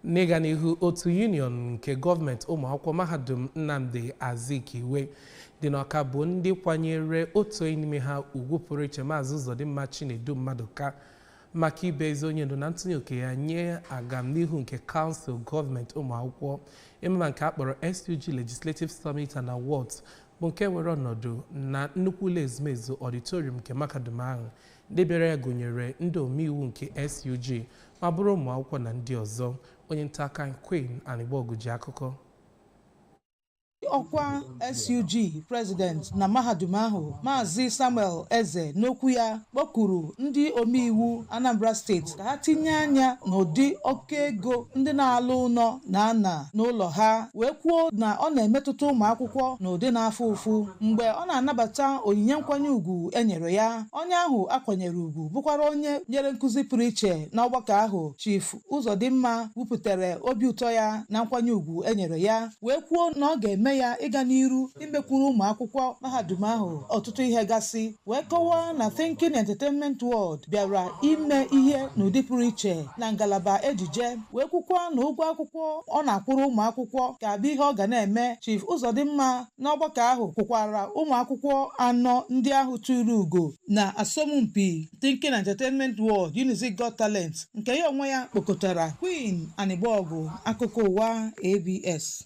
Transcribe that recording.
N'ịga n'ihu, otu union nke gọọmenti ụmụ akwụkwọ mahadum Nnamdi Azikiwe dị n'Awka bụ ndị kwanyere otu onye n'ime ha ugwu pụrụ iche, Maazị Ụzọdịmma Chinedu Mmadụka, maka ibe ezi onye ndu na ntụnye oke ya nye agamnihu nke kansụl gọọmenti ụmụ akwụkwọ. Emume nke a kpọrọ SUG Legislative Summit and Awards bụ nke were ọnọdụ na nnukwu ụlọ ezumezu auditorium nke mahadum ahụ. Ndị bịara ya gụnyere ndị omeiwu nke SUG ma bụrụ ụmụ akwụkwọ na ndị ọzọ. Onye nta aka Queen Anigbogu ji akụkọ. Ọkwa SUG President na mahadum ahụ, Maazị Samuel Eze, n'okwu ya kpọkuru ndị omeiwu Anambra Steeti ka ha tinye anya n'ụdị oke ego ndị na-alụ ụlọ na-ana n'ụlọ ha, wee kwuo na ọ na-emetụta ụmụ akwụkwọ n'ụdị na-afụ ụfụ. Mgbe ọ na-anabata onyinye nkwanye ùgwù e nyere ya, onye ahụ akwanyere ùgwù bụkwara onye nyere nkụzi pụrụ iche n'ọgbakọ ahụ, Chief Ụzọdịmma, wupụtara obi ụtọ ya na nkwanye ùgwù e nyere ya, wee kwuo na ọ ga-eme ya ịga n'iru imekwuru ụmụ akwụkwọ mahadum ahụ ọtụtụ ihe gasị, wee kọwaa na Thinking Entertainment World bịara ime ihe n'ụdị pụrụ iche na ngalaba ejije, wee kwukwa na ụgwọ akwụkwọ ọ na-akwụrụ ụmụ akwụkwọ ga-abụ ihe ọ ga na-eme. Chief Ụzọdịmma n'ọgbakọ ahụ kwụkwara ụmụ akwụkwọ anọ ndị ahụ tụrụ ugo na asọmpi Thinking Entertainment World Unizik Got Talent nke ya onwe ya kpokọtara. Queen Anịgbọgụ, akụkọ ụwa ABS.